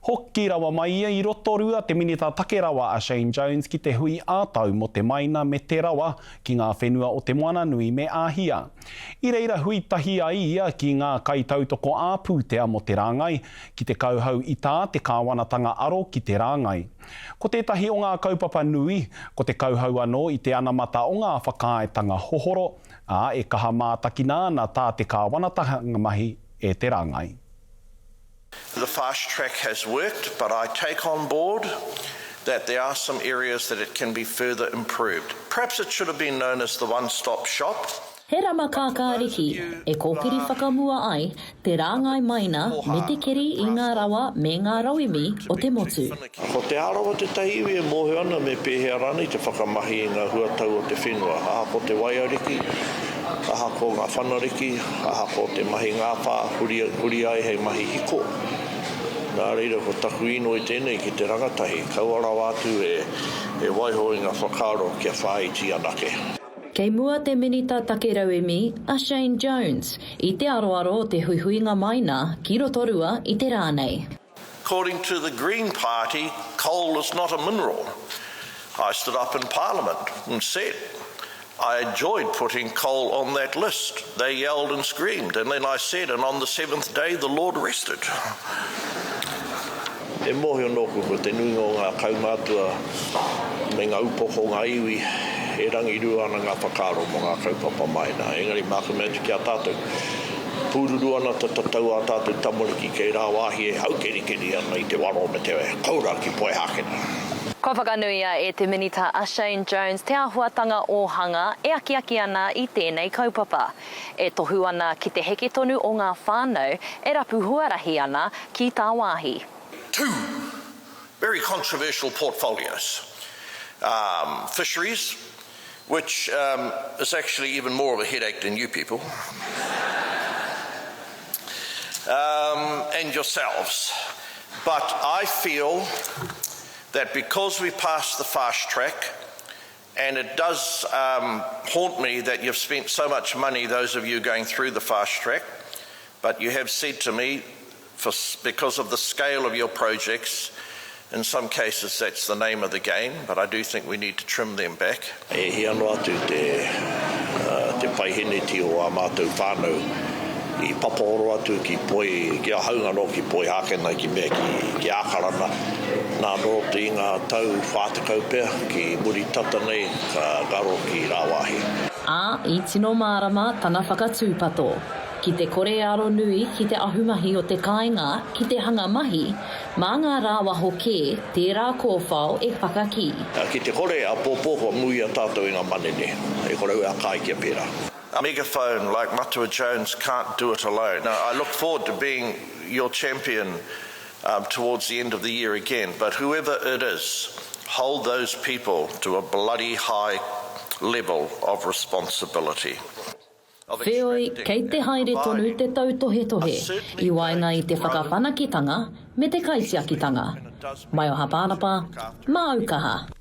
Hoki rawa mai ia i Rotorua te Minita Take Rawa a Shane Jones ki te hui ā-tau mō te maina me te rawa ki ngā whenua o Te Moananui me Āhia. I reira hui tahi ai ia ki ngā kaitautoko ā-pūtea mō te rāngai, ki te kauhau i tā te kāwanatanga aro ki te rāngai. Ko tētahi o ngā kaupapa nui, ko te kauhau anō i te anamata o ngā whakaaetanga hohoro, ā, e kaha mātakina ana tā te kāwanatanga mahi e te rāngai. The fast track has worked, but I take on board that there are some areas that it can be further improved. Perhaps it should have been known as the one-stop shop. He rama kākāriki e kōkiri whakamua ai te rāngai maina me te keri i ngā rawa me ngā rauemi o te motu. Ko Te Arawa tētahi iwi e mōhio ana me pēhea rānei te whakamahi i ngā huatau o te whenua, ahakoa te waiariki, ahakoa ngā whanariki, ahakoa te mahi ngāwhā, huri, huri ai hei mahi hiko. Nā reira, ko taku inoi tēnei ki te rangatahi, kaua rawa atu e, e waiho i ngā whakaaro kia whāiti anake. Kei mua te Minita Take Rauemi, a Shane Jones, i te aroaro o te huihuinga maina ki Rotorua i te rā nei. According to the Green Party, coal is not a mineral. I stood up in Parliament and said I enjoyed putting coal on that list. They yelled and screamed, and then I said, and on the seventh day the Lord rested. He mōhio nōku ko te nuinga o ngā kaumātua me ngā upoko o ngā iwi e rangirua ana ngā whakaaro mō ngā kaupapa maina. Engari māku mea atu ki a tātou, pūruru ana te tatau ā tātou tamariki kei rāwāhi e haukerikeri ana i te waro me te koura ki Poihākena. Kua whakanuia e te Minita a Shane Jones te āhuatanga ōhanga e akiaki ana i tēnei kaupapa. E tohu ana ki te heke tonu o ngā whānau e rapu huarahi ana ki tāwāhi. Two very controversial portfolios, um, fisheries, which um, is actually even more of a headache than you people, um, and yourselves. But I feel that because we passed the fast track, and it does um, haunt me that you've spent so much money, those of you going through the fast track, but you have said to me, for, because of the scale of your projects, in some cases that's the name of the game, but I do think we need to trim them back. E hia noa atu te, uh, te paiheneti o ā mātou whānau i papahoro atu ki Poi, ki a haunga anō ki Poihākena, ki mea ki, ki Ākarana. Nā nō roto i ngā tau 40 pea, ki muri tata nei ka ngaro ki rāwāhi. Ā, i tino mārama tana whakatūpato. Ki te kore e aro nui ki te ahumahi o te kāinga ki te hanga mahi, mā ngā rāwaho kē tērā kōwhao e whakakī. Ki te kore, āpōpō kua muia tātou e ngā manene, e kore au e ākai kia pērā. A megaphone like Matua Jones can't do it alone. Now, I look forward to being your champion um, towards the end of the year again, but whoever it is, hold those people to a bloody high level of responsibility. Wheoi, kei te haere tonu te tautohetohe i waenga i te whakawhanaketanga me te kaitiakitanga. Maioha Pānapa, māu kaha!